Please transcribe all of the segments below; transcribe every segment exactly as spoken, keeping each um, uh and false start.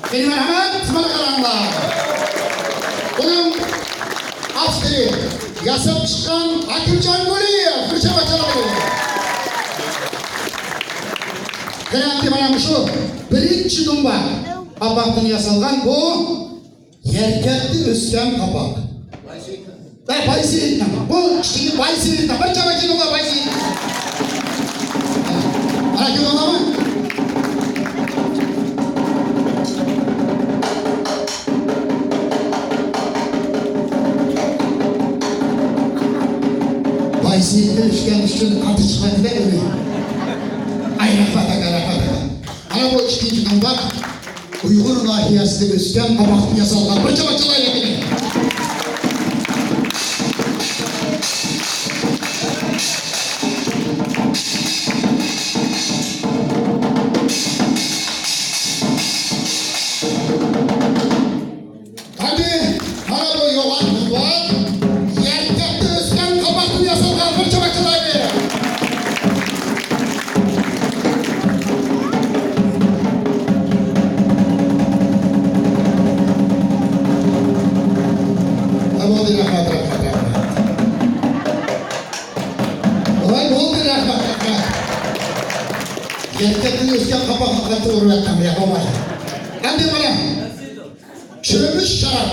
قېنى، مەرھەمەت، مانا قاراڭلار. بۇنىڭ ئاپتورى ياساپ چىققان ھاكىمجان گۈلىيېۋ، بىر چاۋاك چالايلى. قېنى، ئەمدى مانا مۇشۇ بىرىنچى دۇمبا قاپاقتىن ياسالغان بۇ يەركەكتە ئۆسكەن قاپاق. ۋە بايسېيىتنىڭ، بۇ كىشىگە بايسېيىتنىڭ، بىر چاۋاك چېلىڭلار بايسېيىتنىڭ. ئانا، كۆرۈڭلارمۇ؟ بايسېيىتنى ئۈشكەن ئۈچۈن قاتتىق چىقمايدۇ-دە ئۆمى. ئاي، رەھمەت ئاكا، رەھمەت ئاكا. ئانا، بۇ ئىككىنچى دۇمبا. ئۇيغۇر ناھىيەسىدە ئۆسكەن قاپاقتىن ياسالغان بىر چاۋاك چالايلى قېنى. قېنى، مانا بۇ يوغان دۇمبا يەركەكتە ئۆسكەن قاپاقتىن ياسالغان بىر چاۋاك چالايلى. ھە، بولدى، رەھمەت، رەھمەت، رەھمەت. ۋاي، بولدى، رەھمەت، رەھمەت. يەركەكتىن ئۆسكەن قاپاقنى قايتا ئۇرۇۋەتتىڭ، يا، بولمايدۇ. ئەمدى مانا، چۆمۈچ شاراب.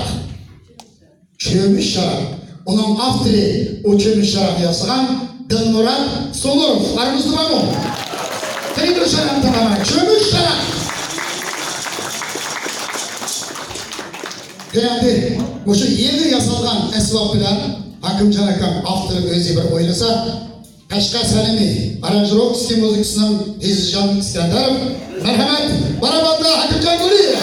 چۆمۈچ شاراب. ئۇنىڭ ئاپتورى، ئۇ چۆمۈچ شارابنى ياسىغان دىلمۇرات سولۇروف. ئارىمىزدا بارمۇ؟ قېنى بىر شارابنى تاپايلى. چۆمۈچ شاراب. قېنى ئەمدى مۇشۇ يېڭى ياسالغان ئەسۋاب بىلەن ھاكىمجان ئاكام ئاپتورى ئۆزى بىر ئوينىسا، قەشقەر سەنىمى، ئارانژىروۋكىسى مۇزىكىسىنىڭ ھېزىجان ئىسكەندەروف. مەرھەمەت، باراباندا ھاكىمجان گۈلىيېۋ.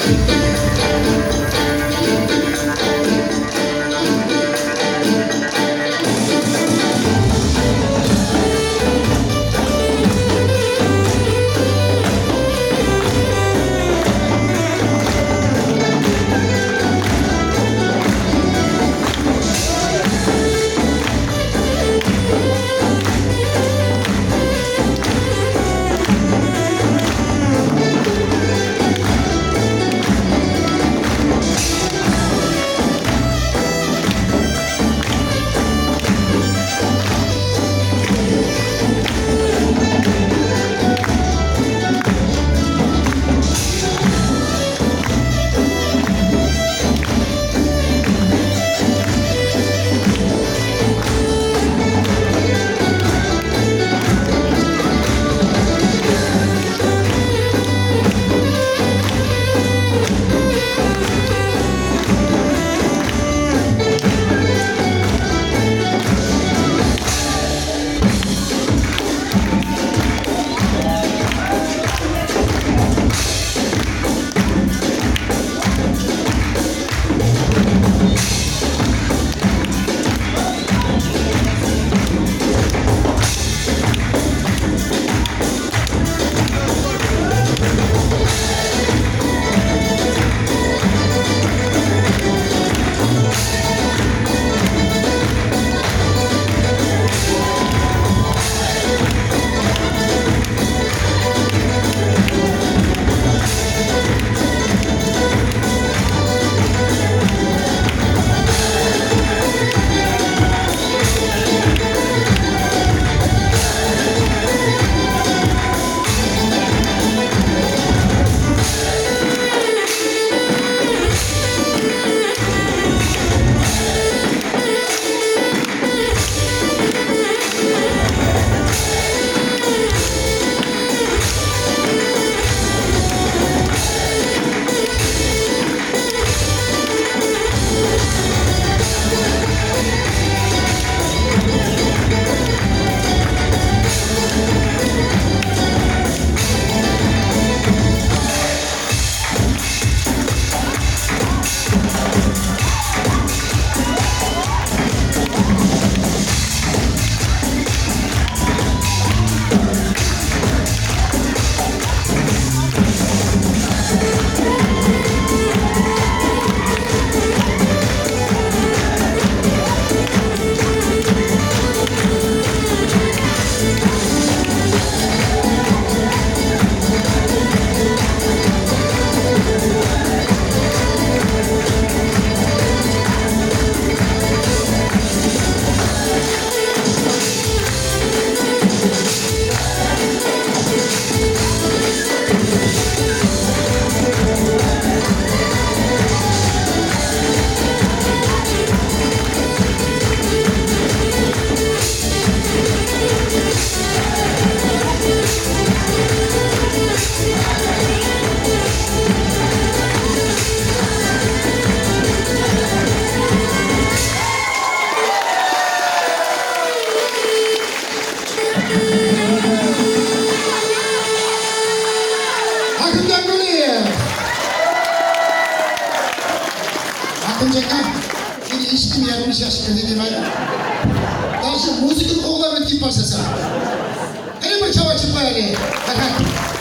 كىم جاكا؟ مېنى ھېچكىم يەرمىش ياخشى كۆردى دېمەيدۇ. داشا مۇزىكىنى قوغلاپ ئۆتۈپ بارسا. قېنى بىر چاۋاك چېلىپ قويايلى. رەھمەت.